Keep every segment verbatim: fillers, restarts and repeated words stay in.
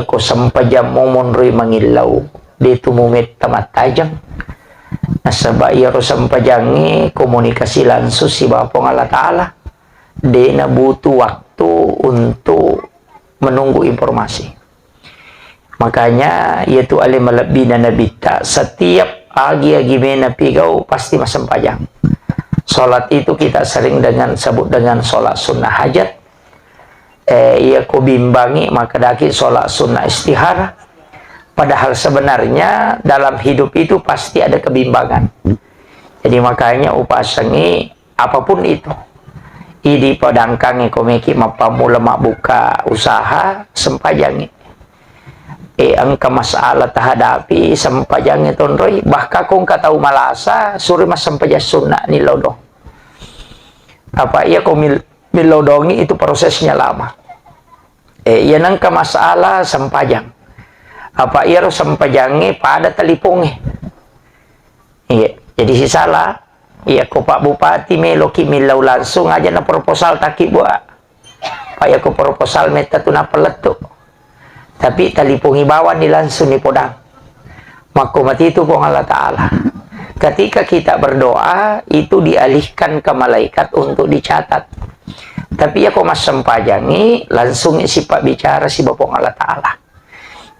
Ko sempajammu monroi mangillau, de tu mumetta mattajeng. Nasaba iyaro sempajangnge komunikasi langsung sibawa Puang Allah Ta'ala. De nabutuh waktu untuk menunggu informasi. Makanya, iyatu ale malebbina Nabitta, setiap agi-agi mena pigau pasti massempajang. Salat itu kita sering dengan sebut dengan salat sunnah hajat. Eh, iya ko bimbangi makkedaki salat sunnah istihara. Padahal sebenarnya dalam hidup itu pasti ada kebimbangan. Jadi makanya upasangi apapun itu. Idi padangkangi ko meki mappammula mabbuka usaha, sempajangi. Eh, engka masalah tahadapi, sempajangi tonroi. Bahkan ko engka tau malasa, suri massempajang sunna ni lodong. Apa iya ko mil-, milodongi itu prosesnya lama. Eh, iya nengka masalah sempajang. Apa iyaro sempajangnge pada talipongnge. Iya, jadi sisala, iya ko Pak Bupati meloki millau langsung aja na proposal taki buat. Pak, iya ko proposal metta tu nappa lettu. Tapi talipongi bawang ni langsung ni podang. Makko matitu Puang Allah Ta'ala. Ketika kita berdoa, itu dialihkan ke malaikat untuk dicatat. Tapi iya ko massempajangi, langsung sipabbicara siba Puang Allah Ta'ala.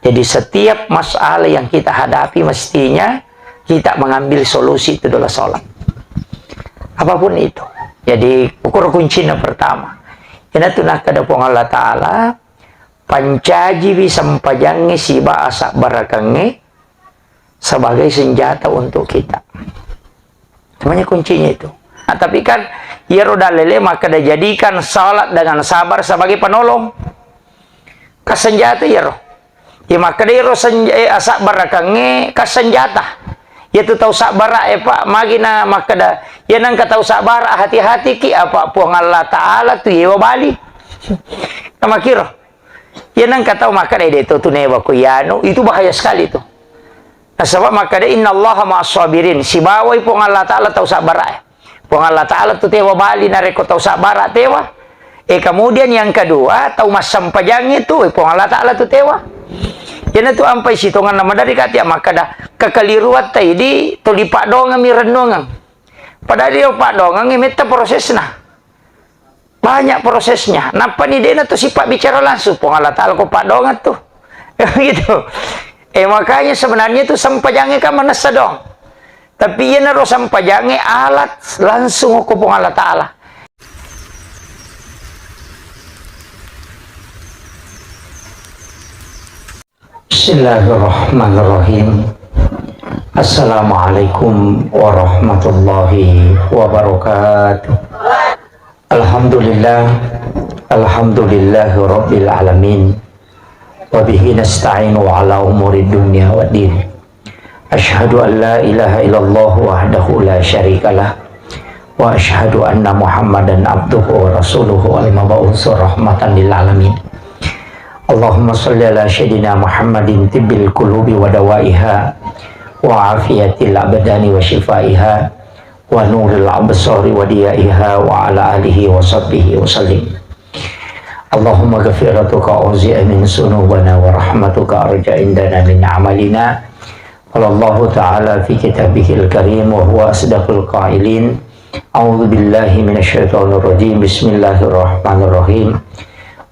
Jadi setiap masalah yang kita hadapi mestinya kita mengambil solusi itu adalah sholat. Apapun itu. Jadi ukur kuncinya pertama. Ina tu nakkeda Puang Allah Ta'ala, pancajiwi sempajangnge siba asabbarakengnge sebagai senjata untuk kita. Semuanya kuncinya itu. Nah, tapi kan iyaro dalele makkeda jadikan salat dengan sabar sebagai penolong. Kasenjata iyaro. Ya makkeda iyaro senj-, eh, asabbarakengnge kasenjata. Iyatu tau sabbara e, Pak, magi na makkeda, ya nengka tau sabbara, hati-hatiki, apa Puang Allah Ta'ala tu yewa bali. Namakiro. Iya nengka tau makkeda, "De to tu newa ko iyanu," itu bahaya sekali tu. Nasaba makkeda, "Innallaha ma'as sabirin." Sibawai Puang Allah Ta'ala tau sabbara e. Puang Allah Ta'ala tu tewa bali narekko tau sabbara tewa. E, kemudian yang kedua, tau massempajang itu, e, Puang Allah Ta'ala tu tewa. Iyana tu ampai sitonganna maderri kati makkeda, kekeliruan ta idi tuli paddoangeng mi rennuangeng. Padahal ri paddoangeng e metta prosesna. Banyak prosesnya. Nappani dena tu sipabbicara langsung Puang Allah Ta'ala ko paddoangeng tu. Gitu. Eh, makanya sebenarnya tu sempajangnge kan manessa dong. Tapi iyanaro sempajangnge alat langsung ko Puang Allah Ta'ala. Bismillahirrahmanirrahim. Assalamualaikum warahmatullahi wabarakatuh. Alhamdulillah. Alhamdulillahi rabbil alamin. Wa bihi nasta'inu ala umuri dunya waddin. Asyhadu an la ilaha illallah wahdahu la syarikalah. Wa asyhadu anna Muhammadan abduhu wa rasuluhu al-mab'usu rahmatan lil alamin. Allahumma shalli ala sayyidina Muhammadin tibbil qulubi wa dawaiha wa afiyatil abdani wa shifaiha wa nuril absari wa diyaiha wa ala alihi wa sahbihi wa sallim. Allahumma ghafiratuka auzi'a min sunubana wa rahmatuka arja indana min amalina. Qala Allahu ta'ala fi kitabihil karim wa huwa asdaqul qailin. A'udzu billahi minasyaitonir rajim. Bismillahirrahmanirrahim.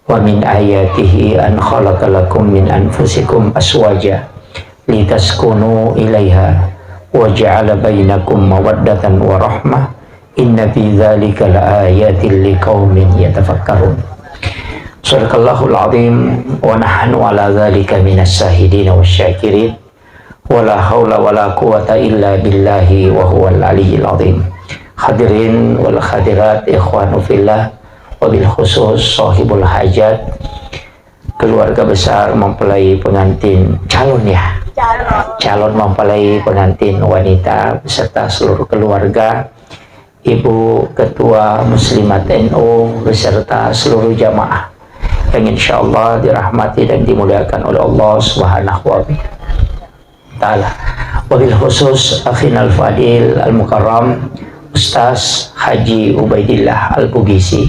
Wa min ayatihi an khalaqa lakum min anfusikum azwaja litaskunu ilaiha wa ja'ala bainakum mawaddatan wa rahmah. Inna fi dzalika laayatil liqaumin yatafakkarun. Sadaqallahul azim wa nahnu ala dzalika minas syahidin wasy syakirin. Wala haula wala quwata illa billahi wa huwal aliyyil azim. Hadirin wal hadirat, ikhwanu fillah, wabil khusus sahibul hajat, keluarga besar mempelai pengantin calon, ya. Calon. Calon mempelai pengantin wanita beserta seluruh keluarga, Ibu Ketua Muslimat N U beserta seluruh jamaah yang insya Allah dirahmati dan dimuliakan oleh Allah Subhanahu wa Ta'ala. Wabil khusus akhinal fadil al mukarram Ustaz Haji Ubaidillah Al Bugisi,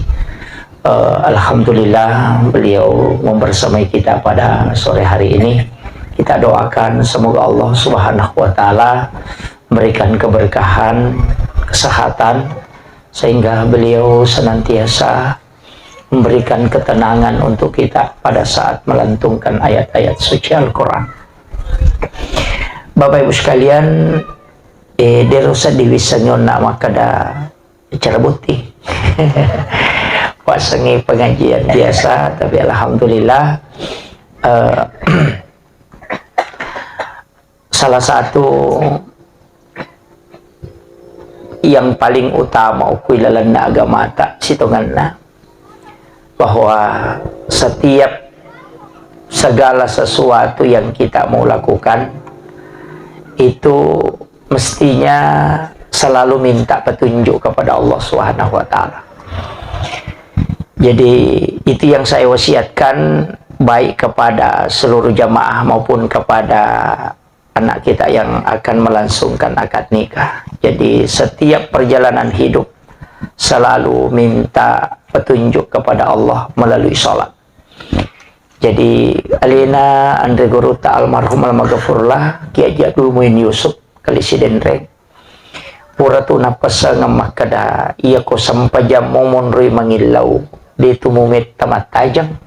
Eh, alhamdulillah, beliau membersamai kita pada sore hari ini. Kita doakan semoga Allah Subhanahu wa Ta'ala memberikan keberkahan, kesehatan, sehingga beliau senantiasa memberikan ketenangan untuk kita pada saat melantunkan ayat-ayat suci Al-Quran. Bapak Ibu sekalian, eh, dero seddi wissengi onna makkeda acara botting. Wassengi pengajian biasa, tapi alhamdulillah, eh, salah satu yang paling utama okko ilalenna agamata sitongenna, bahwa setiap segala sesuatu yang kita mau lakukan itu mestinya selalu minta petunjuk kepada Allah Subhanahu wa Ta'ala. Jadi, itu yang saya wasiatkan, baik kepada seluruh jamaah maupun kepada anak kita yang akan melangsungkan akad nikah. Jadi, setiap perjalanan hidup selalu minta petunjuk kepada Allah melalui sholat. Jadi, alena anre guruta almarhum almaghfurlah Kiai Haji Abdul Muin Yusuf, Kali Sidenreng, pura tu napessengeng makkeda, iyako sempajammu monroi mangillau, de tu mumetta mattajeng.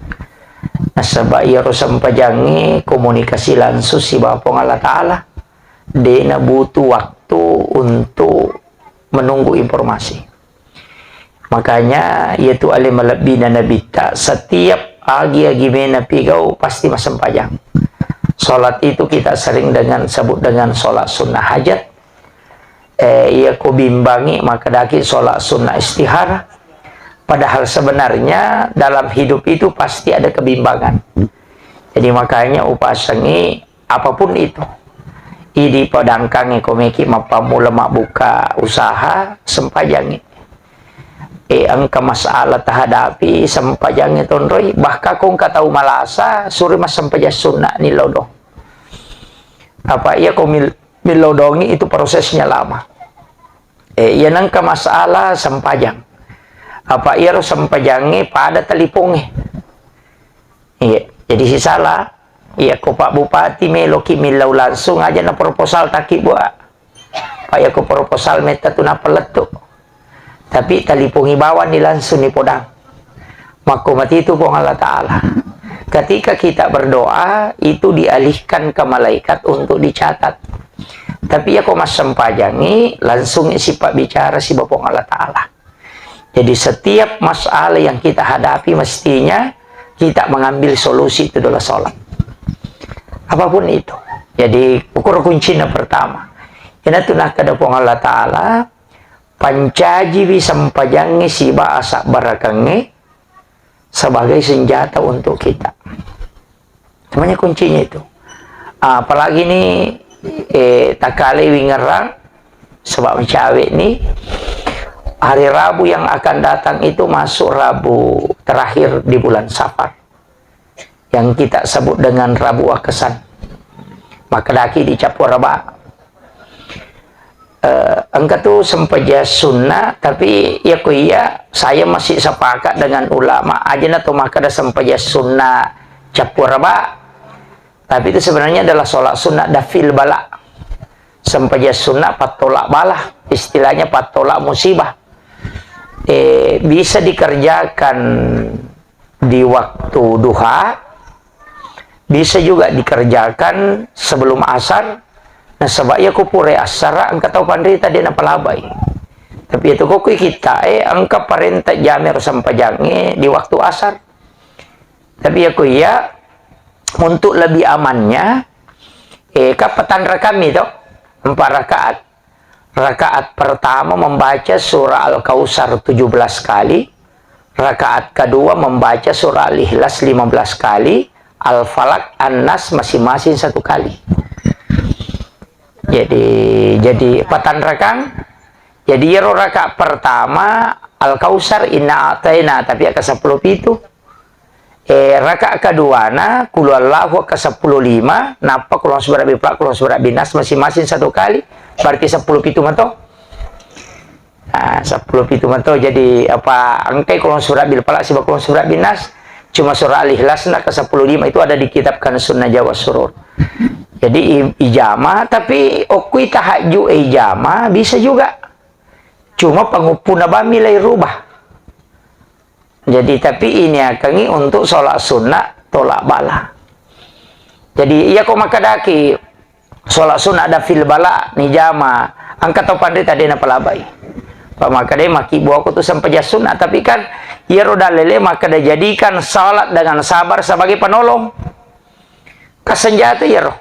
Nasaba iyaro sempajangnge komunikasi langsung sibawa Puang Allah Ta'ala. De nabutuh waktu untuk menunggu informasi. Makanya, iyatu ale malebbina Nabitta, setiap agi-agi mena pigau pasti massempajang. Sholat itu kita sering dengan sebut dengan sholat sunnah hajat. Eh, iya ko bimbangi, makkedaki sholat sunnah istihara. Padahal sebenarnya dalam hidup itu pasti ada kebimbangan. Jadi makanya upasengi apapun itu. Idi padangkangi komeki mappammula mabbuka usaha, sempajangi. Eh, engka masalah tahadapi, sempajangi tonroi. Bahkan ko engka tau malasa, suri massempajang sunna ni lodong. Apa iya ko mil-, millodongi itu prosesnya lama. Eh, iya nengka masalah sempajang. Apa iyaro sempajangnge pada talipongnge. Iya, jadi sisala, iya ko Pak Bupati meloki millau langsung aja na proposal taki buat. Pak, iya ko proposal metta tu napalettu. Tapi talipongi bawang ni langsung ni podang. Makko mati itu Puang Allah Ta'ala. Ketika kita berdoa, itu dialihkan ke malaikat untuk dicatat. Tapi iya ko massempajangi, langsung isi Pak bicara si Puang Allah Ta'ala. Jadi setiap masalah yang kita hadapi mestinya kita mengambil solusi itu adalah sholat. Apapun itu. Jadi ukur kuncinya pertama. Ina tu nakkeda Puang Allah Ta'ala, pancajiwi sempajangnge siba asabbarakeng sebagai senjata untuk kita. Semuanya kuncinya itu. Ah, apalagi ni, eh, takale wingerang, sebab mencawe ni, hari Rabu yang akan datang itu masuk Rabu terakhir di bulan Safar. Yang kita sebut dengan Rabu Akesan. Makkedaki di Cappuraba. Eh, engka tu sempajang sunna, tapi iya ko iya, saya masih sepakat dengan ulama, aja na to makkeda sempajang sunna Cappuraba, tapi itu sebenarnya adalah sholat sunat dafil bala. Sempajang sunat pattolak bala, istilahnya pattolak musibah. Eh, bisa dikerjakan di waktu duha, bisa juga dikerjakan sebelum asar. Nasaba iya ko pura asar, engka tau panrita de napalabai. Tapi itu ko kui kita, eh, engka parenta jame ro sempajangnge di waktu asar. Tapi iya ko iya, untuk lebih amannya, eh, ka patanrakang mi to, empat rakaat. Rakaat pertama membaca surah Al-Kautsar tujuh belas kali, rakaat kedua membaca surah Al-Ikhlas lima belas kali, Al-Falaq, An-Nas masing-masing satu kali. Jadi, jadi patanrakang. Jadi iyaro rakaat pertama Al-Kautsar, Inna A'taina, tapi aka seppulo pitu. Eh, rakaat keduana, Qul Huwallahu aka seppulo lima, nappa Qul A'udzu Birabbil Falaq, Qul A'udzu Birabbin Nas masing-masing satu kali, berarti seppulo pitu mato. Ah, seppulo pitu mato. Jadi apa engkai kolong surah Bil Falaq sibawa kolong surah Bin Nas? Cuma surah Al-Ikhlas na ke sepuluh lima itu ada di kitab Kanzun Najah was Surur. Jadi i-, ijama, tapi okkui tahajud, eh, ijama bisa juga. Cuma panguppuna bami lai rubah. Jadi, tapi ini akangi untuk sholat sunnah tolak bala. Jadi, iya ko makkedaki sholat sunnah ada fil bala nijama, engka tau panrita de napalabai. Pak makkeda maki buaku tu sempajang sunnah, tapi kan iyaro dalele makkeda jadikan salat dengan sabar sebagai penolong. Ka senjata iyaro.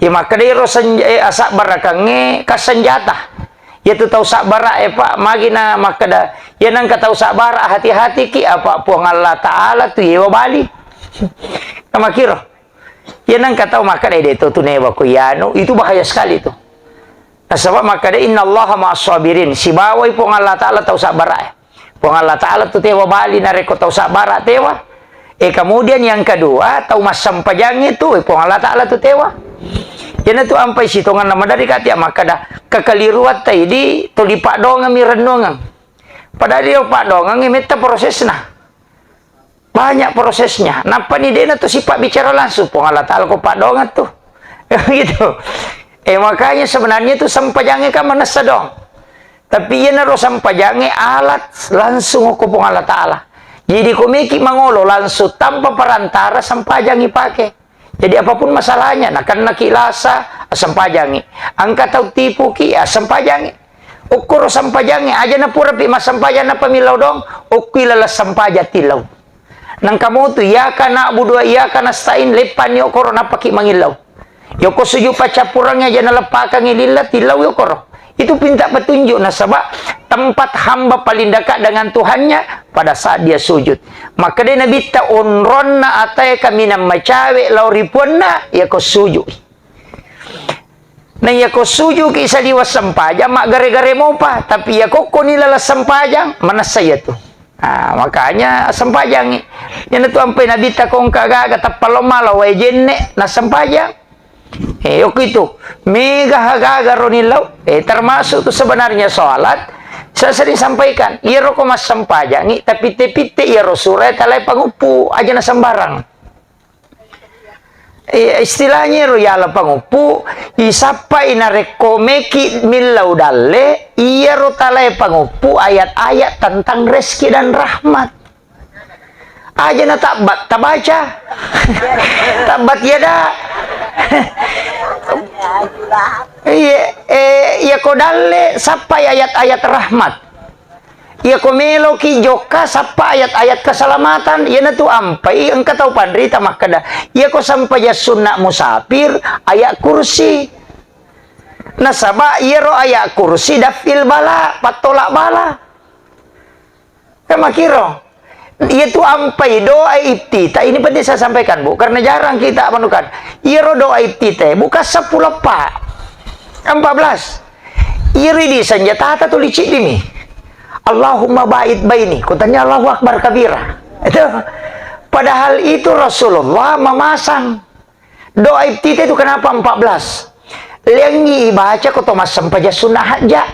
Iya makkeda iro senj-, eh, asabbarakangngé ka senjata. Iyatu tau sabbara, eh, Pak, magi na makkeda, iya nengka tau sabbara, hati-hatiki, apa Puang Allah Ta'ala tu yewa bali. Namakiro. Iya nengka tau makkeda, "Eh, de to tu newa ko iyanu," itu bahaya sekali tu. Nasaba makkeda, "Innallaha ma'as sabirin," sibawai Puang Allah Ta'ala tau sabbara, eh. Puang Allah Ta'ala tu tewa bali narekko tau sabbara tewa. Eh, kemudian yang kedua, tau massempajang itu, eh, Puang Allah Ta'ala tu tewa. Iyana tu ampai sitonganna maderri kati makkeda, kekeliruan taidi tuli paddoangeng mi rennuangeng. Padahal ri paddoangeng metta prosesna. Banyak prosesnya. Nappani dena tu sifat bicara langsung, Puang Allah Ta'ala ko paddoangeng tu. Gitu. Eh, makanya sebenarnya tu sempajangnya kan manessa dong. Tapi iyanaro sempajangnge alat langsung ko Puang Allah Ta'ala. Jadi ko meki mangolo langsung tanpa perantara sempajangngi pake. Jadi apapun masalahnya, nakennaki lasa, sempajangngi. Engka tau tipuki, ya sempajangngi. Ukkoro sempajangngi, aja na purapi massempajang nappa millau dong, ukkui laleng sempajang tillau. Nangka motu, iyyaka na'budu wa iyyaka nasta'in, leppanni okoro nappaki mangillau. Yoko sujud paccappurengnge aja naleppakangngi lilla, tillau yokoro. Itu pinta petunjuk, nasaba tempat hamba paling dekat dengan Tuhannya pada saat dia sujud. Makkeda Nabitta, onronna atae kaminang macawe lao ri puanna, yako sujud. Na yako sujuki saliweng sempajang, maggare-gare mopa. Tapi yako koni laleng sempajang, manessa iyatu. Ah, makanya sempajangngi. Iyana tu ampai Nabitta ko engka gaga tappa lao mala wae jenne, na sempajang. Eh, yoko itu. Mega gaga roni lao. Eh, termasuk tu sebenarnya sholat. Saya sering sampaikan, iyaro ko massempajangngi, tapi te pitte iyaro sura talae panguppu, aja na sembarang. Eh, istilahnya ro yala panguppu, isappai narekko meki millau dalle, iyaro talae panguppu ayat-ayat tentang rezeki dan rahmat. Aja na tabbat, tabaca. Tabbat yada. Iya, eh, iya ko dalle, sappai ayat-ayat rahmat. Iyako meloki jokka sappa ayat-ayat keselamatan, iyanatu ampai engka tau panrita makkeda, iyako sempajang sunna musafir, ayat kursi. Nasaba iyaro ayat kursi daf'il bala, pattolak bala. Kan makiro. Iyatu ampai doa iftitah, ini penting saya sampaikan, Bu, karena jarang kita manukan. Iyaro doa iftitah, bukan seppulo pa. Empat belas. Iri di senjatata tuli ciddimi. Allahumma ba'id baini. Kutanya Allahu Akbar kabira. Itu. Padahal itu Rasulullah memasang doa iftitah itu kenapa empat belas? Lengi ibaca ko to massempajang sunna hajja.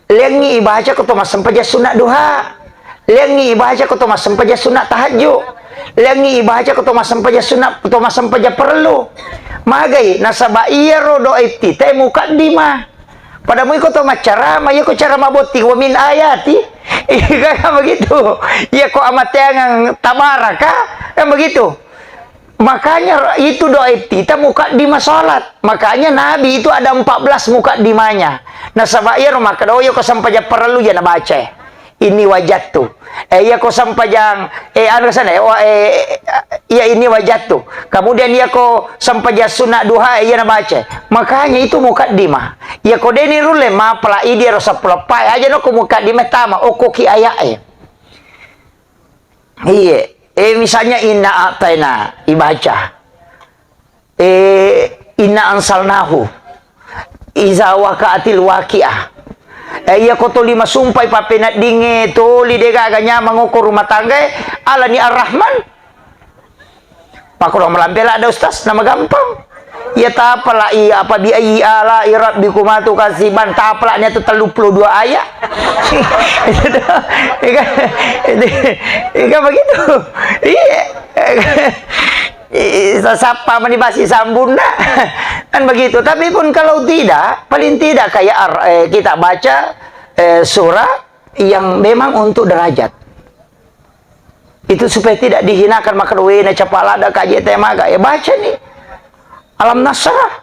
Lengi ibaca ko to massempajang sunna duha. Lengi ibaca ko to massempajang sunna tahajju. Lengi ibaca ko to massempajang sunna, to massempajang perlu. Magai, nasaba iyaro doa iftitah mukaddimah. Pada mui ko to maccarama, iya ko cara mabotting, "Wa min ayati." Iya kan begitu. Iya ko amateangang tabaraka, kan begitu. Makanya itu doa iftitah mukaddimah salat. Makanya Nabi itu ada empat belas mukaddimahnya. Nasaba iyaro makkeda, "Oh, iya ko sempajang perlu ya nabaca. Ini wajattu." Eh, iya ko sempajang, eh, anu sana, eh, wa-, eh, iya ini wajattu. Kemudian iya ko sempajang sunat duha, eh, iya nabaca. Makanya itu mukaddimah. Iya ko deni rulle mapala idi ero seppulo pae aja no ko mukaddimah tama, okko ki ayat, eh. Iya, eh, misalnya inna a'taina ibaca. Eh, inna ansalnahu. Iza waqa'atil waqi'ah. Eh, iya ko toli masumpai pappeneddingnge toli de gaga nyamang okko rumah tangga, eh, alani Ar-Rahman. Pakko malampe ladde, Ustaz, nama gampang. Iya tapalai apa bi ayyi ala'i rabbikuma tukadziban, tapalai itu telluppulo dua ayat. Itu tuh. Iya kan? Itu, iya kan begitu? Iya. Ih, sasappa mani basi sambunna. Kan begitu. Tapi pun kalau tidak, paling tidak kayak ar-, eh, kita baca, eh, surah yang memang untuk derajat. Itu supaya tidak dihinakan, maka wena capalada kaje temaga. Ya baca nih. Alam Nasrah.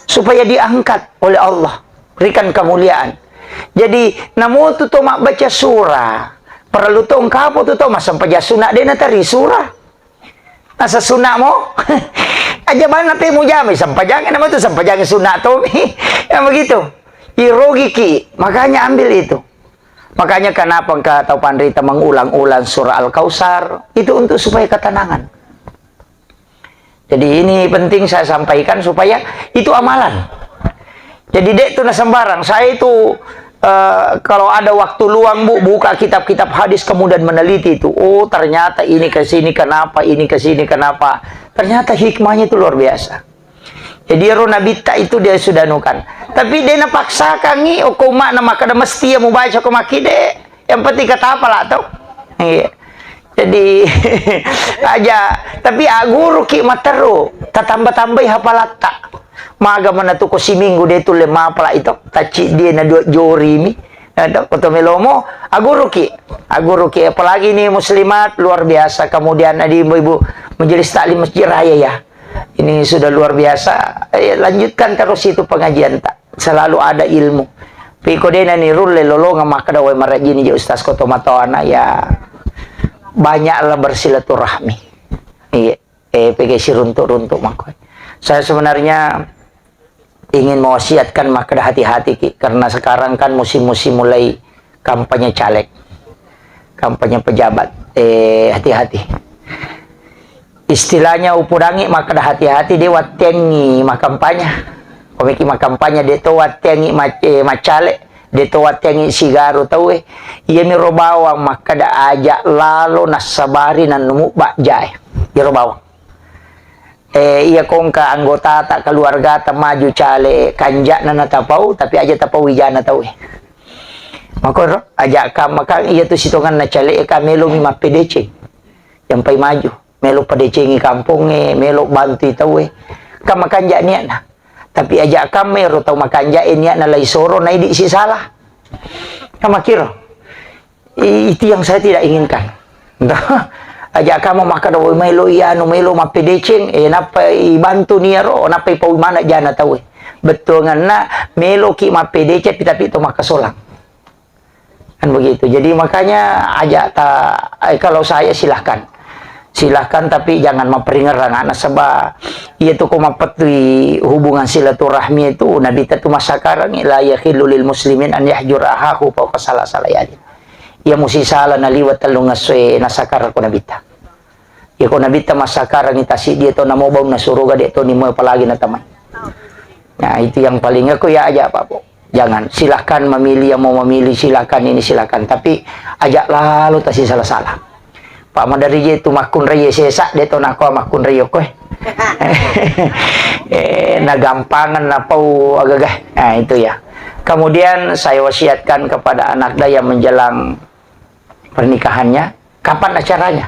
Supaya diangkat oleh Allah. Berikan kemuliaan. Jadi, namu tu to mabbaca surah. Perlu to engkapo tu to massempajang sunat de nateri surah. Nasa sunat mo? Aja bana pe mujami sempajang, nama tu sempajang sunat to mi. Ya begitu. Irogiki. Makanya ambil itu. Makanya kenapa engka tau panrita mengulang-ulang surah Al-Kautsar? Itu untuk supaya ketenangan. Jadi ini penting saya sampaikan supaya itu amalan. Jadi dek tu na sembarang. Saya itu, eh, kalau ada waktu luang, Bu, buka kitab-kitab hadis kemudian meneliti itu. Oh, ternyata ini ke sini kenapa, ini ke sini kenapa. Ternyata hikmahnya itu luar biasa. Jadi ro nabitta itu dia sudah nukan. Tapi dia napaksakangi, oh, kau makna maka ada mesti ya mau baca kau maki dek. Yang penting kata apa lah tau? Iya. Jadi aja, tapi aguruki matteru, tatamba-tambai hapalatta. Maga mana tu ko siminggu de tulle mapala itu, tacci dia na dua jori mi. Ada koto melomo, aguruki, aguruki. Apalagi ini muslimat luar biasa. Kemudian ada ibu-ibu majelis taklim Masjid Raya ya. Ini sudah luar biasa. Eh, lanjutkan terus itu pengajian tak. Selalu ada ilmu. Piko dena ni rulle lolonga makkeda, "Wai, marajini je Ustaz ko tomatoana ya, banyaklah bersilaturahmi." Iya, eh, pege siruntuk-runtuk makko. Saya sebenarnya ingin mewasiatkan makkeda hati-hati ki, karena sekarang kan musim-musim mulai kampanye caleg, kampanye pejabat. Eh, hati-hati. Istilahnya upodangi makkeda hati-hati, de watteangngi makampanye. Komiki makampanye, de to watteangngi mac-, eh, maccale, de to watteangngi sigaru tauwe. Iyamiro bawang makkeda aja lalo nassabari nannumu bajjae. Iyaro bawang. Eh, iya kongka anggotata, keluargata maju cale, kanja'na natapau, tapi aja tapau wijana tauwe. Makoro, aja kamma kan iya tu sitonganna cale, ka melomi mappedeceng. Yang pai maju. Melo padecengi kampongnge, melo bantui tauwe. Kan makanja niatna. Tapi aja kamma ero tau makanja e niatna lai soro, naidi sisala. Kan makiro. I-, itu yang saya tidak inginkan. Aja kamma makkeda, "Woi, melo ianu, melo mappedeceng, eh, nappa ibantu niaro, nappa ipau mana jana tauwe." Bettuanganna, meloki mappedeceng, tapi to makkasolang. Kan begitu. Jadi makanya aja ta-, eh, kalau saya silahkan. Silahkan, tapi jangan maperingerang anak sebab iya tu ko mapettui hubungan silaturahmi itu, Nabi tu masakarangi, "La yahillu lil muslimin an yahjura ahahu fauqa salasa layalin." Iya musi sala naliwa tellung essoe nasakara ko Nabitta. Iya ko Nabitta masakarangi tasi dia to namo baunna suruga de to nimo apalagi natamai. Nah, itu yang paling aku ya aja apa, Bu. Jangan, silahkan memilih yang mau memilih, silahkan ini, silahkan. Tapi aja lalu tasi salah-salah. Pak Madari je tu makkunrai sesa, de to nako makkunrai koe. Eh, nagampangan napau agagah. Nah, itu ya. Kemudian saya wasiatkan kepada anak daya menjelang pernikahannya, kapan acaranya?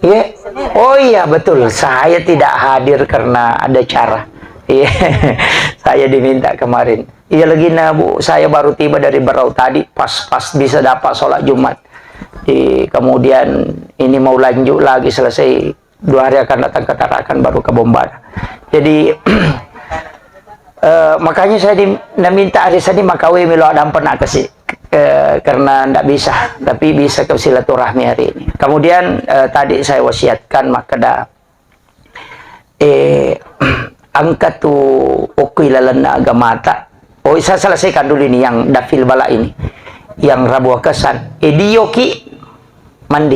Iya. Oh iya, betul. Saya tidak hadir karena ada cara. Iya. Saya diminta kemarin. Iya lagi nah, Bu, saya baru tiba dari Berau tadi, pas-pas bisa dapat sholat Jumat. Di, kemudian ini mau lanjut lagi, selesai dua hari akan datang ke Tarakan, baru ke Bombana. Jadi, eh, makanya saya di-, naminta hari Senin makawe melo ada pernah ke si-, eh, karena ndak bisa, tapi bisa ke silaturahmi hari ini. Kemudian, eh, tadi saya wasiatkan makkeda, eh, angkat tu okui lalenna agamata. Oh, saya selesaikan dulu ini yang dafil bala ini. Yang Rabu Kesan. Eh, dioki mandi.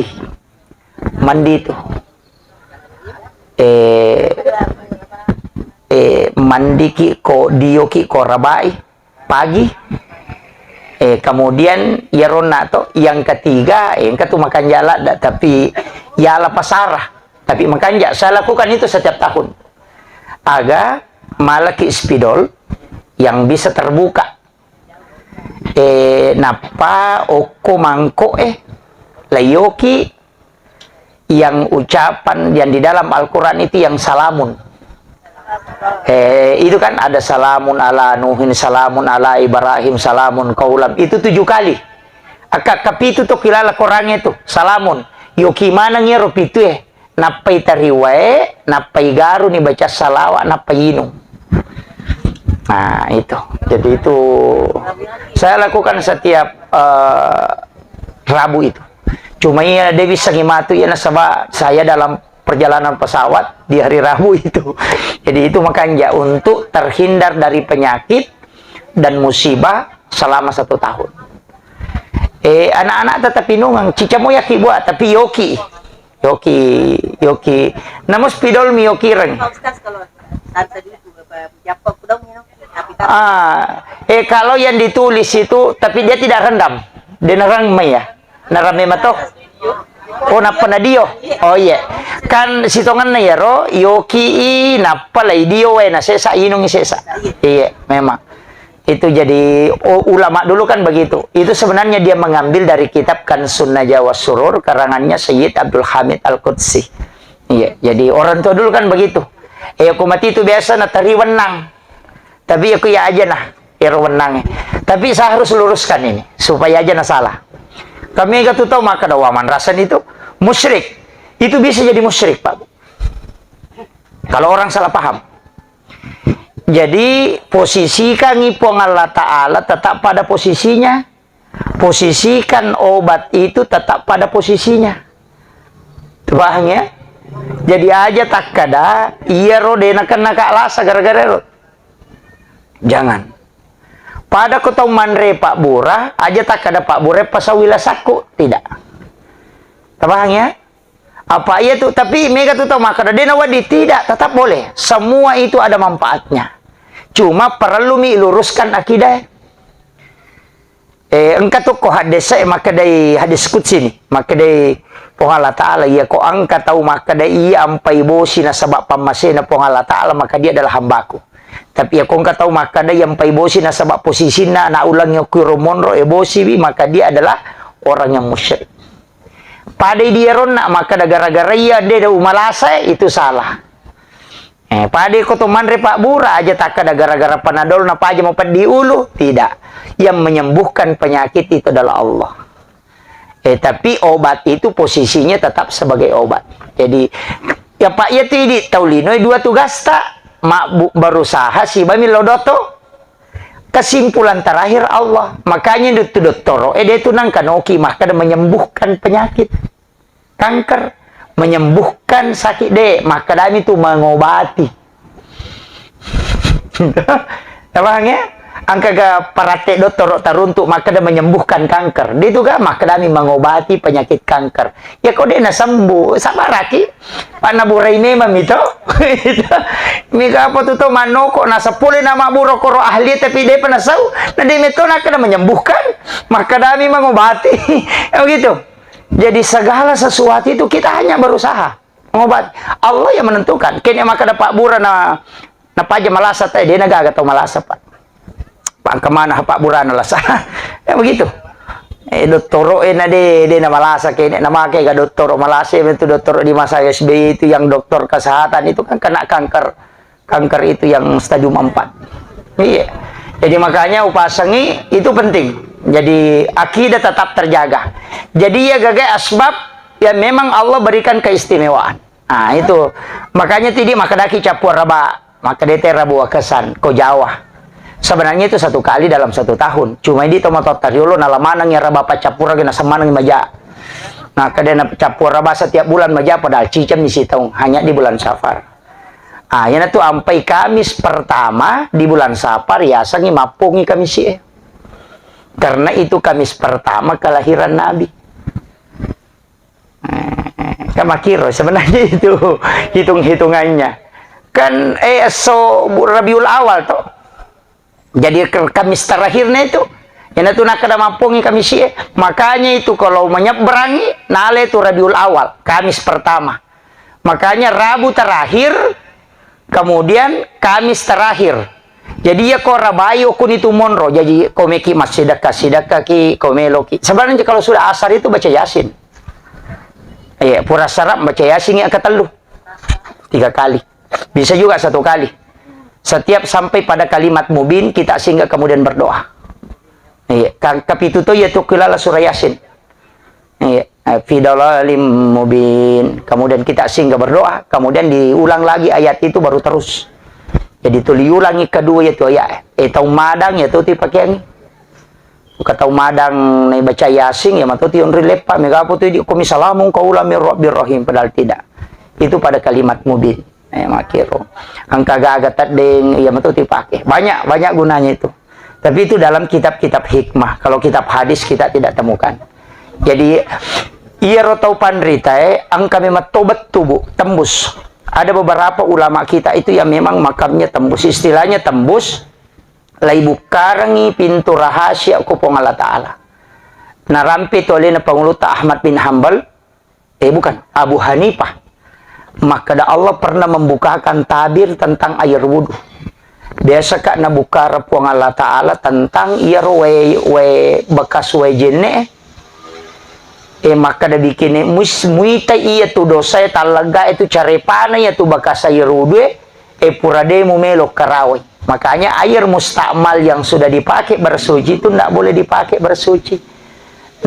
Mandi tu. Eh, eh, mandiki ko, dioki ko rabai pagi. Eh, kemudian iyaronna to, yang ketiga, eh, engka tu makanja ladda, tapi yala pasara. Tapi makanja, saya lakukan itu setiap tahun. Aga malaki spidol yang bisa terbuka. Eh, nappa okko mangko, eh, layoki yang ucapan yang di dalam Al-Quran itu yang salamun. Eh, itu kan ada salamun ala Nuhin, salamun ala Ibrahim, salamun kaulam. Itu tujuh kali. Akka kapitu to kilala Quran itu, salamun. Yoki maneng iyaro pitu, eh. Nappai tariwae, nappai garuni baca salawa, nappai inung. Nah, itu. Jadi itu saya lakukan setiap, eh, Rabu itu. Cuma iya, de bisa ngimatu iya nasaba saya dalam perjalanan pesawat di hari Rabu itu. Jadi itu makanya untuk terhindar dari penyakit dan musibah selama satu tahun. Eh, anak-anak tetap inungang, cica mo yaki buat, tapi yoki. Yoki, yoki. Namus pidol mi yoki reng. Pak Ustaz, kalau tante itu, apa, japok dong, ya. Tapi kan Ah, eh, kalau yang ditulis itu, tapi dia tidak rendam. Dia nerang mai ya. Nerang mai mato. Oh, nappa na dio. Oh, iya. Kan sitonganna ya ro, yoki i, nappa lai dio wae, na sesa, inung i sesa. Iya, memang. Itu jadi, u-, ulama dulu kan begitu. Itu sebenarnya dia mengambil dari kitab Kansun Najwa Surur, karangannya Sayyid Abdul Hamid Al-Qudsi. Iya, jadi orang tua dulu kan begitu. Eh, aku mati itu biasa natari wenang. Tapi aku ya aja nah, ero wenang. Tapi saya harus luruskan ini, supaya aja na salah. Kami gak tuh tahu maka ada waman rasan itu musyrik. Itu bisa jadi musyrik, Pak. Kalau orang salah paham. Jadi, posisikangi Puang Allah Ta'ala tetap pada posisinya. Posisikan obat itu tetap pada posisinya. Paham ya? Jadi aja takkada, iya ro dena kena ka lasa gara-gara ro. Jangan. Pada ko tau manre Pak Bura, aja takkada Pak Bura pasau wilasakku. Tidak. Paham ya? Apa iya tu, tapi mega tu tau makkeda, "De nawedding." Tidak, tetap boleh. Semua itu ada manfaatnya. Cuma perlu mi luruskan akidah. Eh, engka tu ko hadis e makkedai hadis qudsi ni. Makkedai Puang Allah Ta'ala, iya ko engka tau makkeda iya ampai bosi nasaba pammasena Puang Allah Ta'ala, maka dia adalah hambaku. Tapi iya ko engka tau makkeda iya ampai bosi nasaba posisinna anak ulangi okko ro monro e bosi wi, maka dia adalah orang yang musyrik. Padai dia ronna, makkeda gara-gara iya de umalasa, itu salah. Eh, padai ko to manre Pak Bura aja takkeda gara-gara panadol na paja mau peddi ulu, tidak. Yang menyembuhkan penyakit itu adalah Allah. Eh, tapi obat itu posisinya tetap sebagai obat. Jadi, ya Pak, ya tidi tau lino dua tugasta, ma bu-, berusaha siba mi lo doto. Kesimpulan terakhir Allah. Makanya dut-, dottoro, eh, dia tu nangkanoki makkeda menyembuhkan penyakit. Kanker, menyembuhkan sakit de, makkedami tu mengobati. Paham ya? Engka ga paratte dottoro taruntuk makkeda menyembuhkan kanker. De tu ga makkedami mengobati penyakit kanker. Ya ko de nasembuh, sabaraki. Panna burai memang mi to. Mega apa tu to manoko, nasepole nama buro koro ahli tapi de pa nasau. Na de meto nakkeda menyembuhkan, makkedami mengobati. Ya begitu. Jadi segala sesuatu itu kita hanya berusaha. Ngobat. Allah yang menentukan. Kene makkeda Pak Bura na, na paja malasa te, de na gaga tau malasa, Pak. Pangka mana Pak Bura na lasa. Ya begitu. Eh, dottoro, eh, na de, de na malasa kene, na make ga dottoro malasa, itu dottoro di masa S B Y itu yang dokter kesehatan itu kan kena kanker. Kanker itu yang stadium empat. Iya. Jadi makanya upasangi itu penting. Jadi akidah tetap terjaga. Jadi ya gagai asbab ya memang Allah berikan keistimewaan. Nah, itu. Makanya tidi makkedaki cappua raba, makkedai te rabu wakesan, ko Jawa. Sebenarnya itu satu kali dalam satu tahun. Cuma di tomatoatta riolo nala maneng ya raba paccappurang na semaneng maja. Nah, kedena cappua raba setiap bulan maja padahal ciceng mi sitaung, hanya di bulan Safar. Ah, iyanatu ampai Kamis pertama di bulan Safar, yasengngi mappongi Kamis e. Karena itu Kamis pertama kelahiran Nabi. Eh, kan makkiro sebenarnya itu hitung-hitungannya. Kan, eh, esso bu-, Rabiul Awal toh. Jadi ke-, Kamis terakhirnya itu, iyanatu nakkeda mappongi Kamis e. Makanya itu kalau menyeberangi, nale itu Rabiul Awal, Kamis pertama. Makanya Rabu terakhir, Kemudian Kamis terakhir. Jadi, iya ko rabai okuni tu monro. Jadi, ko meki massidekka-sidekkaki, ko meloki. Sebenarnya kalau sudah asar itu baca Yasin. Iya, pura sarap baca Yasin ya ketellu. Tiga kali. Bisa juga satu kali. Setiap sampai pada kalimat mubin, kita singgah kemudian berdoa. Iya, kan kapitu to iya tu kilala surah Yasin. Iya, eh, fi dalalim mubin. Kemudian kita singgah berdoa, kemudian diulang lagi ayat itu baru terus. Jadi tuli ulangi kedua itu ayat. Eh, tau madang ya tu ti pakeangi. Buka tau madang nai baca Yasin ya matu ti onri leppa mega apa tu di komi salamun qaulam mir rabbir rahim, padahal tidak. Itu pada kalimat mubin. Eh, makiro. Engka gaga teddeng, iya matu ti pake. Banyak, banyak gunanya itu. Tapi itu dalam kitab-kitab hikmah. Kalau kitab hadis kita tidak temukan. Jadi, iyaro tau panritae, engka memang tobat tubuh, tembus. Ada beberapa ulama kita itu yang memang makamnya tembus. Istilahnya tembus, lai bukkarengi pintu rahasia ko Puang Allah Ta'ala. Narampe tu alena Pangulutta Ahmad bin Hambal, eh, bukan, Abu Hanifah. Makkeda Allah pernah membukakan tabir tentang air wudhu. Biasa ka nabukkara Puang Allah Ta'ala tentang iyaro wae, wae bekas wae jenne. Eh, makkeda bikini mus-, muita iya tu dosa e tallega itu carepana iya tu bekas air wudhu e, eh, pura de mu melo karawai. Makanya air mustakmal yang sudah dipakai bersuci itu ndak boleh dipakai bersuci.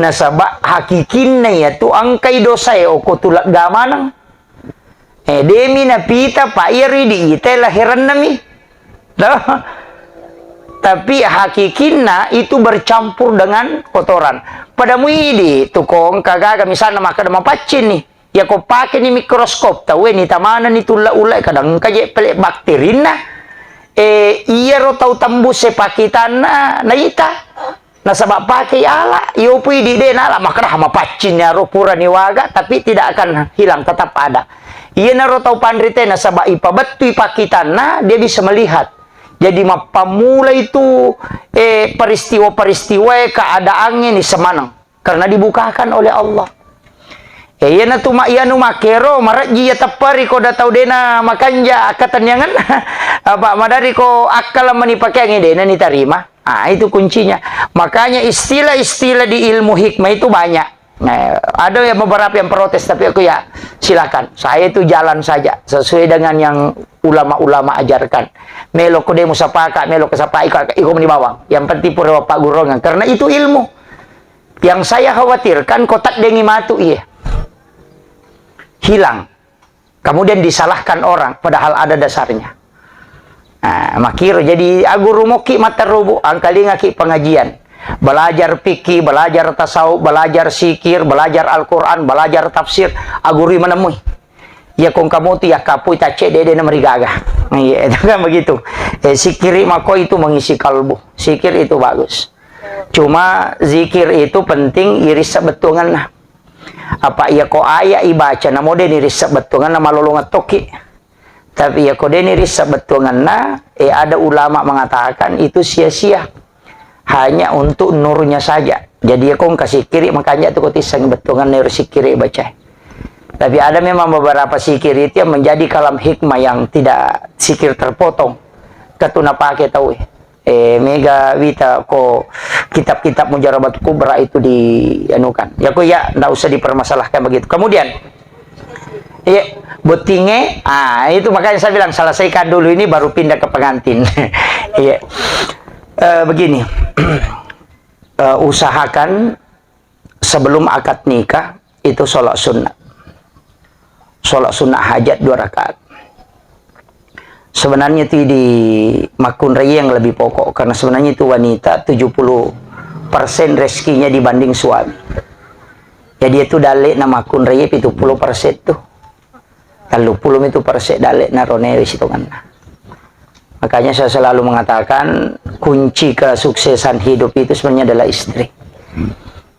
Nasaba hakikinna iya tu engkai dosa e oko tu lega maneng. Eh, demi napita pa iya ridi ite laheranna mi. Toh? Tapi hakikinna itu bercampur dengan kotoran. Pada muidi tu ko engka gaga misalna makkeda mapaccing ni. Ya ko pake ni mikroskop tau ni tamana ni tulla-ulla kadang engka je pele bakterinna. Eh, iyaro tau tembus e pakitanna naita. Nasaba pake ala, iyopui di de nala makkeda mapaccing ni aro pura ni waga, tapi tidak akan hilang, tetap ada. Iyanaro tau panrite nasaba ipabettui pakitanna, dia bisa melihat. Jadi mappammula itu, eh, peristiwa-peristiwa keadaannya ni semaneng karena dibukakan oleh Allah. Eh, iyana tu ma-, iyanu makero marejji ya teppari ko da tau dena makanja akkatenniangan. Apa madari ko akkala mani pakeangi dena ni tarima. Ah, itu kuncinya. Makanya istilah-istilah di ilmu hikmah itu banyak. Nah, ada yang beberapa yang protes, tapi aku ya silakan. Saya itu jalan saja sesuai dengan yang ulama-ulama ajarkan. Melo ko demo sapaka, melo ko sapa iko, iko meni bawang. Yang penting pura pagguruangan. Karena itu ilmu. Yang saya khawatirkan ko taddengi matu iya. Hilang. Kemudian disalahkan orang, padahal ada dasarnya. Nah, makiro jadi aguru moki matarubu, angkalingaki pengajian. Belajar fikih, belajar tasawuf, belajar sikir, belajar Al-Quran, belajar tafsir, agurui menemui. Ya kong kamu tu ya kapui tace dede na merigaga. Iya, itu kan begitu. Eh, sikiri mako itu mengisi kalbu. Sikir itu bagus. Cuma zikir itu penting iris sebetulnya. Apa iya ko ayat ibaca namo deni rissebettunganna malolongeng tokki. Tapi iya ko deni rissebettunganna, eh, ada ulama mengatakan itu sia-sia. Hanya untuk nurnya saja. Jadi iya ko engka sikiri makanja tu ko tisseng bettunganna ero sikiri baca. Tapi ada memang beberapa sikir itu yang menjadi kalam hikmah yang tidak sikir terpotong. Ketu napake tau. Eh, mega wita ko kitab-kitab Mujarabat Kubra itu di anukan. Ya ko ya ndak usah dipermasalahkan begitu. Kemudian, iya, bottinge, ah, itu makanya saya bilang selesaikan dulu ini baru pindah ke pengantin. Iya. Eh, begini. Eh, usahakan sebelum akad nikah itu sholat sunnah. Sholat sunnah hajat dua rakaat. Sebenarnya itu di makkunrai yang lebih pokok, karena sebenarnya itu wanita tujuh puluh persen rezekinya dibanding suami. Jadi itu dalek na makkunrai pitu puluh persen tuh. Telluppulo mitu perse dalle naronewe sitongenna. Makanya saya selalu mengatakan kunci kesuksesan hidup itu sebenarnya adalah istri.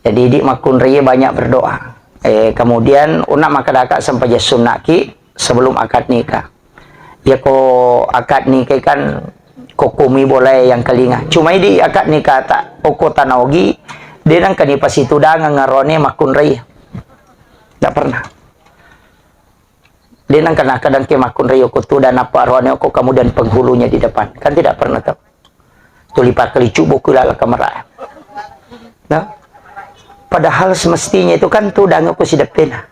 Jadi di makkunrai banyak berdoa. Eh, kemudian una makadaka sempaja sunnaki sebelum akad nikah. Ya ko akad nikah kan kokumi boleh yang kelinga. Cuma di akad nikah tak oko tanaogi dia nang kani pasitudang ngarone makkunrai. Tidak pernah. De' nengka nakkadang ke makkunrai oko tudang, nappa aroane oko kemudian penghulunya di depan. Kan tidak pernah tahu. Tuli pakkali cubbu ku laleng kamara. Nah, padahal semestinya itu kan tudang oko sideppena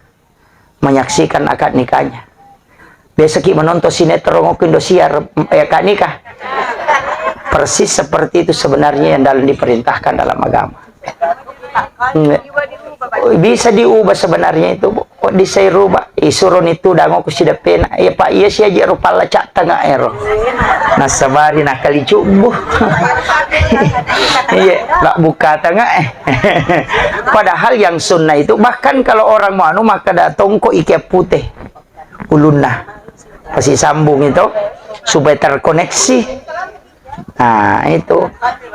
menyaksikan akad nikahnya. Biasa ki menonton sinetron oko Indosiar, eh, akad nikah. Persis seperti itu sebenarnya yang dalam diperintahkan dalam agama. Nggak. Bisa diubah sebenarnya itu, Bu. Kok bisa dirubah? Isuro ni tudang oko sideppena. Iya, Pak, iya si aja rupa laca tengah ero. Nasabari nakali cubbu. Iya, lak buka tengah eh. Padahal yang sunnah itu, bahkan kalau orang mau anu, maka ada tongko ikat putih ulunna. Pasti sambung itu supaya terkoneksi. Nah, itu.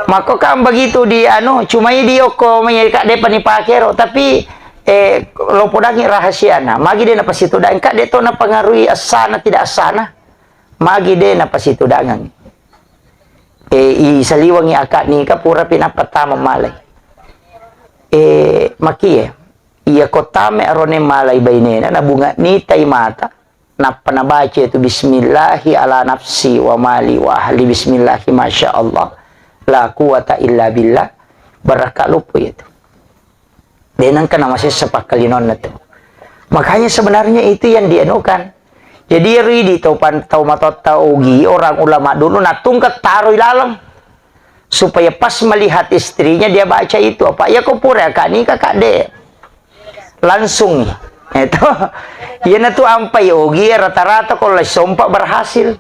Mako kan begitu di anu, cuma idi oko mai ka de' pani pakero, tapi, eh, lo podangi rahasiana. Magi de' napasitudang, ka de' to napengaruhi essana tidak essana. Magi de' napasitudangang. Eh, i saliwangi akad nikah pura pi nappa tama malai. Eh, makie. Iya ko tama arone malai bainena, nabunga nitai mata. Nappa nabaca itu, "Bismillahi ala nafsi wa mali wa ahli, bismillahi masya Allah, la quwata illa billah." Barakka loppo itu. De' nengka namasessa pakkalinonna tu. Makanya sebenarnya itu yang dianukan. Jadi ero idi tau pan-, tau matotta ogi, orang ulama dulu natungka taroi laleng. Supaya pas melihat istrinya dia baca itu apa. Ya ko pura akad nikah ka de'. Langsung. Itu. Iyana tu ampai ogi rata-rata ko lai sompa berhasil.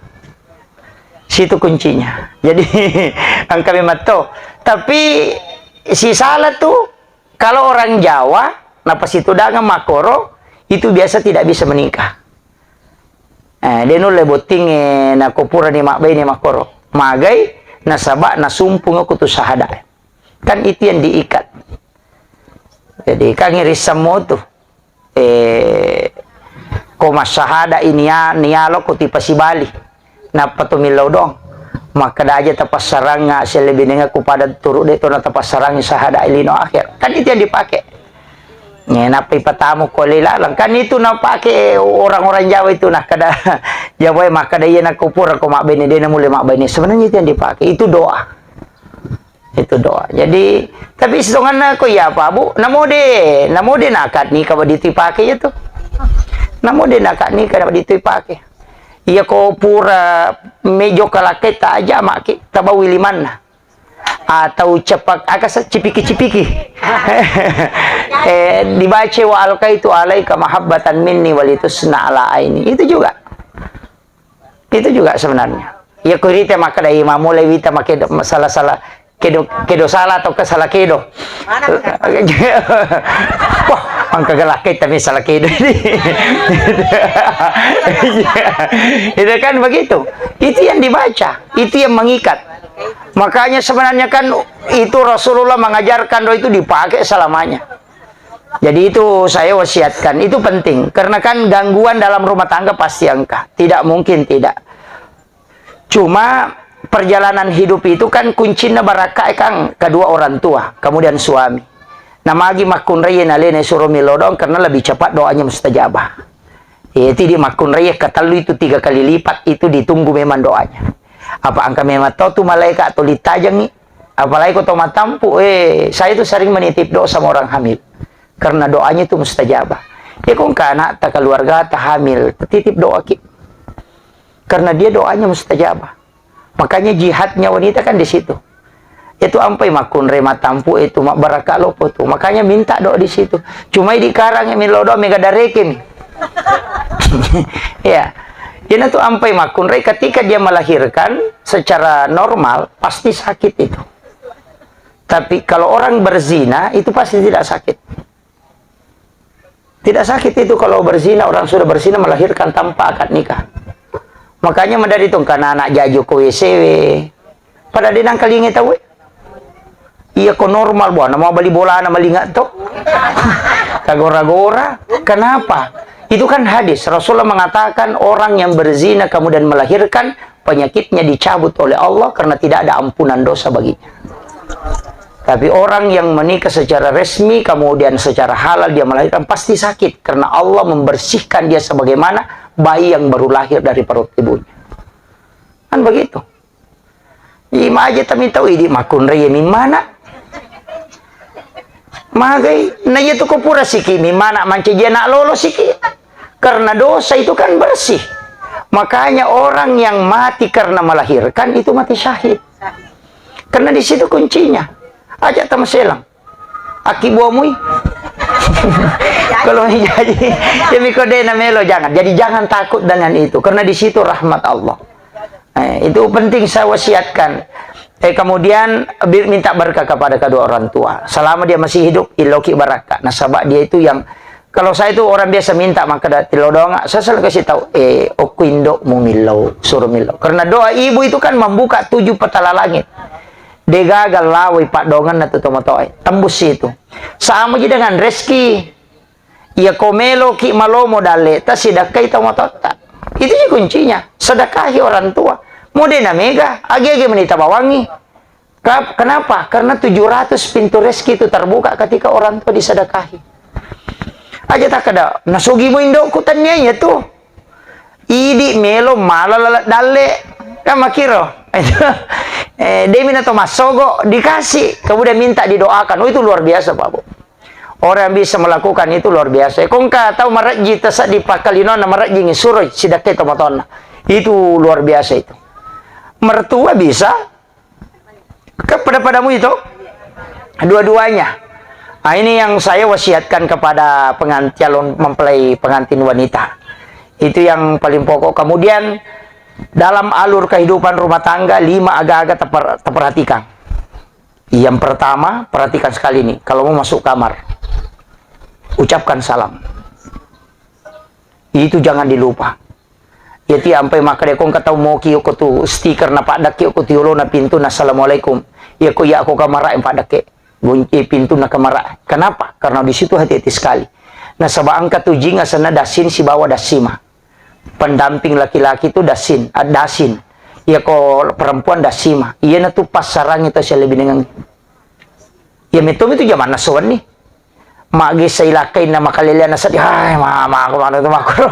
Situ kuncinya. Jadi engka memang to. Tapi si salah tu, kalau orang Jawa, napasitudangang makkoro, itu biasa tidak bisa menikah. Eh, de' nulle bottingnge nako purani mabbaine makkoro. Magai, nasaba nasumpungngi ko tu sahada. Kan itu yang diikat. Jadi, kan irissammu tu. Eh, ko massahada ini ya, nialo ko tipasibali. Nappa to millau doang. Makkeda aja tapassarangnga sellebinenga ku pada turu de' to na tapassarangngi sahada lino akhir. Kan itu yang dipakai. Nappa ipatamu ko le laleng. Kan itu napake orang-orang Jawa itu, nakkeda Jawa e makkeda, "Iya nako pura ko mabbaine, de' namulle mabbaine." Sebenarnya itu yang dipakai, itu doa. Itu doa. Jadi, tapi sitonganna ko iya apa, Bu? Namo de', namo de' na akad nikah waditu ipake ya tu. Namo de' na akad nikah waditu ipake. Iya ko pura mejo kalakkai ta aja maki, tabawi limanna. Atau cepak, aga sa-, cipiki-cipiki. Eh, dibaca, "Wa alqaitu alaika mahabbatan minni walitusna ala aini." Itu juga. Itu juga sebenarnya. Ya, kurite makkeda, "Iya, mamulai wita makedo, salah-salah, kedo, kedo salah atau ke salah kedo." Wah, mangka galakkai tapi salah kedo ini. Itu kan begitu. Itu yang dibaca, itu yang mengikat. Makanya sebenarnya kan itu Rasulullah mengajarkan doa itu dipakai selamanya. Jadi itu saya wasiatkan, itu penting. Karena kan gangguan dalam rumah tangga pasti engka. Tidak mungkin tidak. Cuma perjalanan hidup itu kan kuncinna barakka e kan kedua orang tua, kemudian suami. Namagi makkunrai nalena suro milodong karena lebih cepat doanya mustajabah. Itu di makkunrai katellu itu tiga kali lipat itu ditunggu memang doanya. Apa engka memang tau tu malaikat tuli tajengi. Apalagi ko tau matampu, eh, saya itu sering menitip doa sama orang hamil. Karena doanya itu mustajabah. Ya, ko engka anakta, keluargata hamil, titip doa ki. Karena dia doanya mustajabah. Makanya jihadnya wanita kan di situ. Itu ampai makkunrai matampu itu, mabbarakka loppo tu. Makanya minta doa di situ. Cuma di karang yang milo doa mega dareke mi. Ya. Jadi itu ampai makkunrai ketika dia melahirkan secara normal pasti sakit itu. Tapi kalau orang berzina itu pasti tidak sakit. Tidak sakit itu kalau berzina, orang sudah berzina melahirkan tanpa akad nikah. Makanya madari tong kana anak jaju ko W C W. Pada denang kalinge tau. Iya ko normal buana mau bali bolana malinga to. Kagora-gora. Kenapa? Itu kan hadis. Rasulullah mengatakan orang yang berzina kemudian melahirkan penyakitnya dicabut oleh Allah karena tidak ada ampunan dosa baginya. Tapi orang yang menikah secara resmi, kemudian secara halal dia melahirkan, pasti sakit. Karena Allah membersihkan dia sebagaimana bayi yang baru lahir dari perut ibunya. Kan begitu. Imaje tami tau idi makkunrai mi mana. Magai, na iya tu ko pura siki mi mana mancaji anak lolo siki. Karena dosa itu kan bersih. Makanya orang yang mati karena melahirkan itu mati syahid. Karena di situ kuncinya. Aja tamaselang. Aki buamui. Kalau jadi, ya miko de na melo, jangan. Jadi jangan takut dengan itu, karena di situ rahmat Allah. Eh, itu penting saya wasiatkan. Eh, kemudian bi-, minta berkah kepada kedua orang tua. Selama dia masih hidup, illoki barakka. Nasaba dia itu yang, kalau saya itu orang biasa minta, maka da tillo doang, saya selalu kasih tahu, eh, okko indokmu millau, suruh millau. Karena doa ibu itu kan membuka tujuh petala langit. Degaga lawai paddonganna tu tomatoae. Tembus itu. Sama ji dengan rezeki. Iya ko meloki malomo dalleta, sidakkai tomatoatta. Itu ji kuncinya. Sedekahi orang tua. Mode na mega, age-age menita bawangi. Ka-, kenapa? Karena tujuh ratus pintu rezeki itu terbuka ketika orang tua disedekahi. Aja takkeda, "Nasugi mo indokku," tania iya tu. Idi melo mala laleng dalle. Kan makiro. Eh, demi na to massogo, dikasih. Kemudian minta didoakan. Oh, itu luar biasa, Pak Bu. Orang yang bisa melakukan itu luar biasa. Kongka tau marejji tasaddi pakkalinonna marejjingi suroi sidakkai tomatoanna. Itu luar biasa itu. Mertua bisa, Ke pada-padamu itu? Dua-duanya. Nah, ini yang saya wasiatkan kepada pengan-, calon mempelai pengantin wanita. Itu yang paling pokok. Kemudian, dalam alur kehidupan rumah tangga, lima aga-aga teper-, teperhatikan. Yang pertama, perhatikan sekali nih, kalau mau masuk kamar, ucapkan salam. Itu jangan dilupa. Iyati ampai makkeda ko engka tau moki okko tu stiker napaddakke okko tu yolona pintu na assalamualaikum. Iya ko iya ko kamara yang paddakke. Gonci pintu na kamara. Kenapa? Karena di situ hati-hati sekali. Nasaba engka tu jing asenna dasin sibawa dasima. Pendamping laki-laki tu dasin, ah, dasin. Iya ko perempuan dasima. Iyana tu passarangi tau sialebinengang. Iya metto itu jamanna sowanni. Maggessa ilakkainna makaleleanna seddi, hai, mama, aku mana tu makro.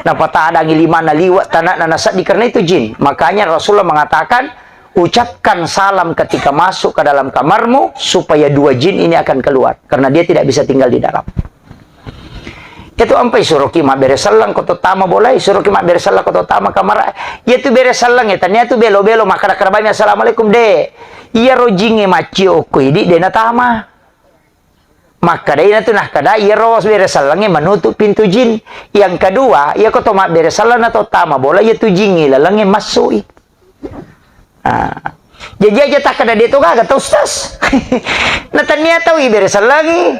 Napatadangi limanna liwa' tanakna naseddi karena itu jin. Makanya Rasulullah mengatakan, ucapkan salam ketika masuk ke dalam kamarmu supaya dua jin ini akan keluar karena dia tidak bisa tinggal di dalam. Itu ampai suruhki mabbere selleng ko to tama bolai, suruhki mabbere selleng ko to tama kamara. Iya tu bere selleng ya, tania tu belo-belo makkada-kada bami assalamualaikum de. Iya rojinge maccio ko idi de natama. Makkeda ina tu nakkeda, iyaro bere sellengnge menutup pintu jin. Yang kedua, iya ko to mabbere selleng na to tama bola, iya tu jingnge lalengnge massui. Ah. Jadi aja takkeda de to gaga tau, Ustaz. Na tania tau ibere sellengngi,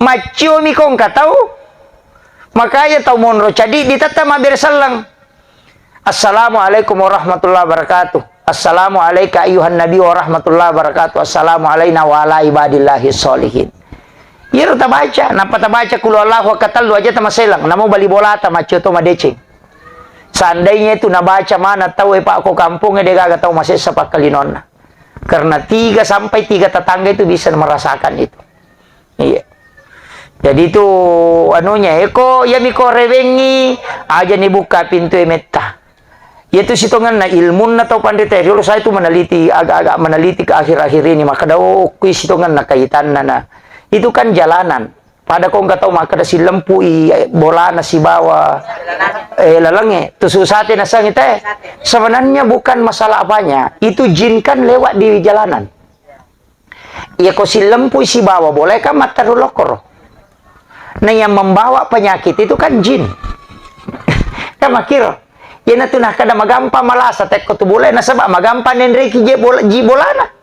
macciomi ko engka tau. Makanya tau monro cadi ditetta mabbere selleng. Assalamualaikum warahmatullahi wabarakatuh. Assalamu alaika ayyuhan nabi warahmatullahi wabarakatuh. Assalamu alaina wa ala ibadillahi sholihin. Iyaro tabaca, nappa tabaca kulu Allahu akka tellu aja tamaselang. Namo bali bolata maccio to madeceng. Seandainya itu nabaca mana tau e, Pak, ko kampongnge de gaga tau masessa pakkalinonna. Karena tiga sampai tiga tetangga itu bisa merasakan itu. Iya. Jadi itu anunya, eko, iya miko rewengi, aja ni buka pintu e metta. Iya tu sitongenna ilmunna tau panrita riolo, saya tu meneliti, agak-agak meneliti ke akhir-akhir ini, maka dao kui sitongenna kaitanna na. Itu kan jalanan. Pada ko engka tau makkeda silempui bolana sibawa, eh, lalengnge, tu susate nasengi te. Sebenarnya bukan masalah apanya, itu jin kan lewat di jalanan. Iya ko sillempui sibawa bola kan matteru lokkoro. Nah, yang membawa penyakit itu kan jin. Kan makkiro. Iyana tu nakkeda magampang malasa tekko tu bola, nasaba magampang nenreki je bola, ji bolana.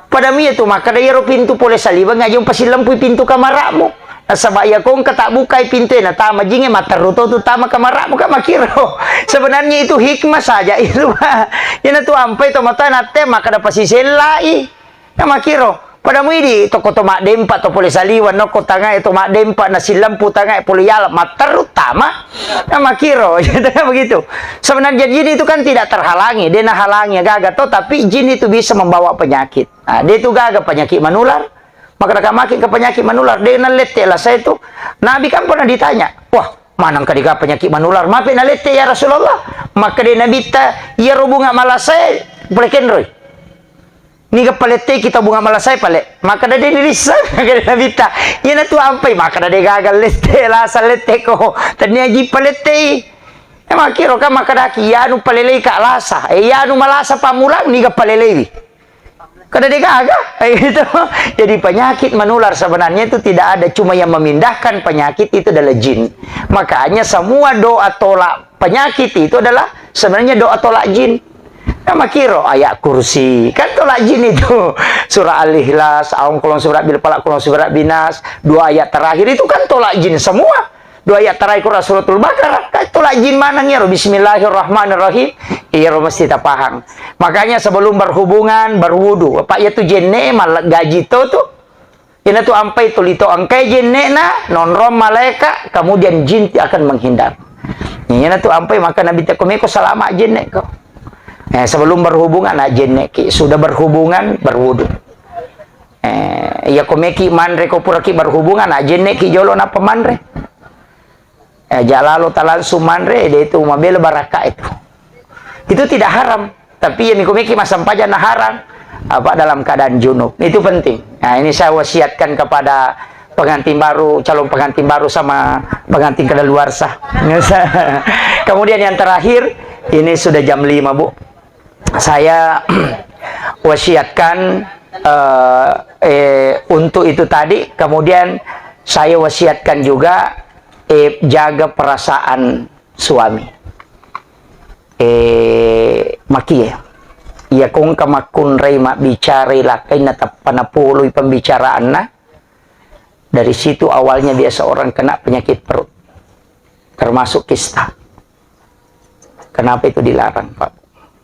Pada mi iya tu makkeda iyaro pintu pole saliweng aja umpasillempui pintu kamara'mu. Nasaba iya ko engka tabbukai pintu e natama jingnge matteru to tu tama kamara'mu, kan makkiro. Sebenarnya itu hikmah saja itu, Pak. Iyana tu ampai to matoa natte makkeda pasisellai. Kan makkiro, pada muidi tokko to maddempa, to pole saliweng, nokko tangae to maddempa, nasillempu tangae pole yala, matteru tama. Kan makkiro, begitu. Sebenarnya jin itu kan tidak terhalangi, de nahalangi gaga to, tapi jin itu bisa membawa penyakit. Nah, de tu gaga penyakit menular, maka maki ke penyakit menular, de nallette lah saya itu. Nabi kan pernah ditanya, wah, Maneng ka dega penyakit manular, mape nalette ya Rasulullah? Makkeda Nabitta, iyaro bunga malasae pole kenroi. Niga paletteki tau bunga malasae pale? Makkeda de nirisseng, makkeda Nabitta. Iyanatu ampai, makkeda de gaga lette, lasa lette ko. Tennia ji palettei. E, makkiro kan makkedaki, iyanu palelei ka lasa. E, iyanu malasa pammulang, niga paleleiwi? Kada de gaga. E, gitu. Jadi penyakit menular sebenarnya itu tidak ada, cuma yang memindahkan penyakit itu adalah jin. Makanya semua doa tolak penyakit itu adalah sebenarnya doa tolak jin. Nah, makkiro ayat kursi, kan tolak jin itu. Surah Al-Ikhlas, aung kolong surah bil falaq, kolong surah binas, dua ayat terakhir itu kan tolak jin semua. Dua ayat terakhir Quran Suratul Baqarah, kan tolak jin maneng iyaro, Bismillahirrahmanirrahim. Iyaro mesti tapahang. Makanya sebelum berhubungan, berwudu. Apa iya tu jenne mallegaji to tu. Iyanatu ampai tuli to engkai jenne'na, nonrong malaeka, kemudian jin ti akan menghindar. Iyanatu ampai maka Nabi teko meko salama jenne ko. Eh, sebelum berhubungan, ah, jenne ki. Sudah berhubungan, berwudu. Eh, iya ko meki manre ko puraki berhubungan, ah, jenne ki jolo napa manre. Eh, jalalo talangsung manre, de itu mabela baraka itu. Itu tidak haram. Tapi yang mikumiki masampajang na haram. Apa dalam keadaan junub. Itu penting. Nah, ini saya wasiatkan kepada pengantin baru, calon pengantin baru sama pengantin kadaluarsa. Kemudian yang terakhir, ini sudah jam lima, Bu. Saya wasiatkan, eh, eh, untuk itu tadi, kemudian saya wasiatkan juga, eh, jaga perasaan suami. Eh, makie. Iya kongka makkunrai mabbicarai lakkainna tappa napoloi pembicaraanna. Dari situ awalnya biasa orang kena penyakit perut. Termasuk kista. Kenapa itu dilarang, Pak?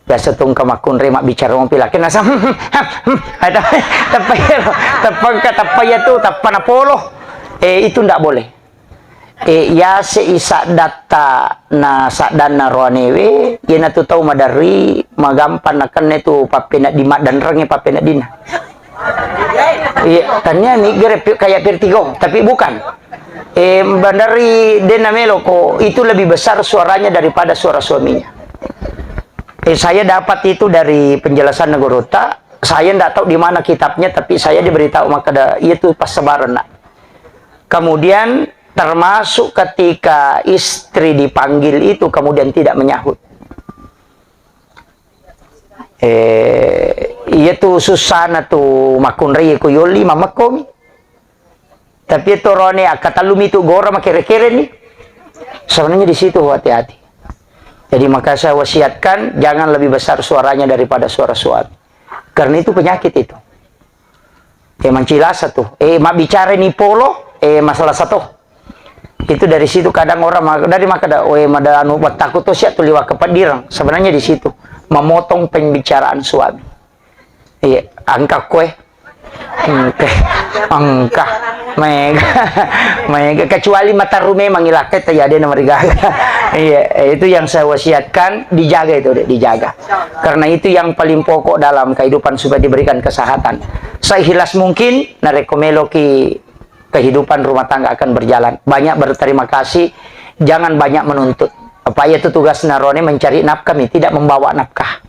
Biasa tongka makkunrai mabbicara mopi lakkainna sa-, ada, teppa iyaro, teppa engka, teppa iya tu, tappa napolo. Eh, itu ndak boleh. E, yase i saddatta na saddanna roanewe, iyanatu tau maderri magampang nakenna tu pappenedding, maddenrengnge pappeneddinna. Iya, tania miggere pi-, kayak vertigo, tapi bukan. E, maderri denna melo ko, itu lebih besar suaranya daripada suara suaminya. E, saya dapat itu dari penjelasan gurutta, saya ndak tahu di mana kitabnya, tapi saya diberitahu makkeda, iya tu passabarenna. Kemudian termasuk ketika istri dipanggil itu kemudian tidak menyahut. Eh, iya tu susana tu makkunrai ko yolli mamekkomi. Tapi itu rone akkatallumi tu gora makere-kere ni. Sebenarnya di situ hati-hati. Jadi maka saya wasiatkan jangan lebih besar suaranya daripada suara suami. Karena itu penyakit itu. Eh, mancilasa tu. Eh, mabbicara ni polo, eh, masalah satu. Itu dari situ kadang orang ma-, dari makkeda, "Oh, eh, mada anu, wattaku to sia tu liwa kepeddireng." Sebenarnya di situ memotong pembicaraan suami. Iya, engka kue. Engka. Engka. Mega. Mega. Kecuali mataru memang ilakkai tadi ada nomor gaga. Iya, itu yang saya wasiatkan, dijaga itu, Dek, dijaga. Karena itu yang paling pokok dalam kehidupan supaya diberikan kesehatan. Seikhlas mungkin, narekko meloki kehidupan rumah tangga akan berjalan. Banyak berterima kasih, jangan banyak menuntut. Apa iya tu tugas narone mencari nafkah mi, tidak membawa nafkah.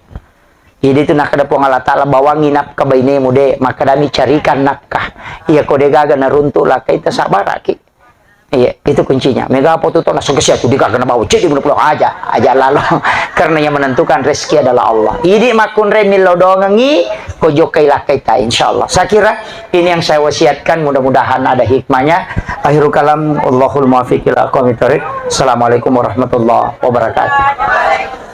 Jadi itu nakkeda Puang Allah Ta'ala, "Bawangi nafkah bainemu, Dek." Makkedami, "Carikan nafkah." Iya ko de gaga naruntuk lakkai, tasabaraki. Iya, itu kuncinya. Mega apa tu tona sukses aku dikagana bawa cek di pulau aja, aja lalo. Karena yang menentukan rezeki adalah Allah. Idi makkunrai millau doangengi, ko jokkai lakkai ta, insyaallah. Saya kira ini yang saya wasiatkan, mudah-mudahan ada hikmahnya. Akhirul kalam, Allahul muwaffiq ila aqwamit thariq. Assalamualaikum warahmatullahi wabarakatuh.